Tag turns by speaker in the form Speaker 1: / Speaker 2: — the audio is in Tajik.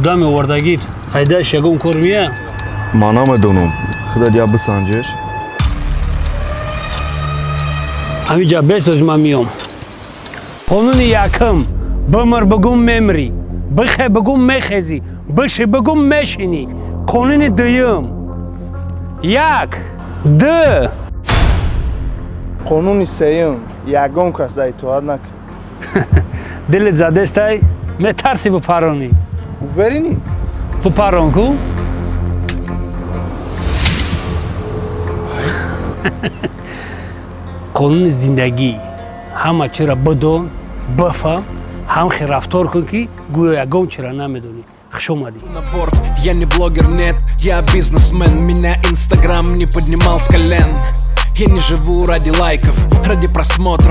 Speaker 1: Одами овардагит айдаш ягон кор мия?
Speaker 2: Ман намедонам, худат я бисанҷеш.
Speaker 1: Ҳамиҷа бесоз, ман миём. Қонуни якум: бимир бигум, мемирӣ, бихе бигум, мехезӣ, биши бигум, мешинӣ. Қонуни дуюм: як, ду.
Speaker 3: Қонуни сеюм: ягон кас да итоат накун.
Speaker 1: Дилит задестай, метарсӣ бипаронӣ.
Speaker 3: Уверенӣ?
Speaker 1: Бипарон ку. Қонуни зиндагӣ: ҳама чиро бидон, бифаҳм, ҳамхел рафтор кун, ки гӯё ягон чиро намедонӣ. Хуш омадӣ.
Speaker 4: На борт. Я не блогер, нет, я бизнесмен. Меня Инстаграм не поднимал с колен. Я не живу ради лайков, ради просмотров.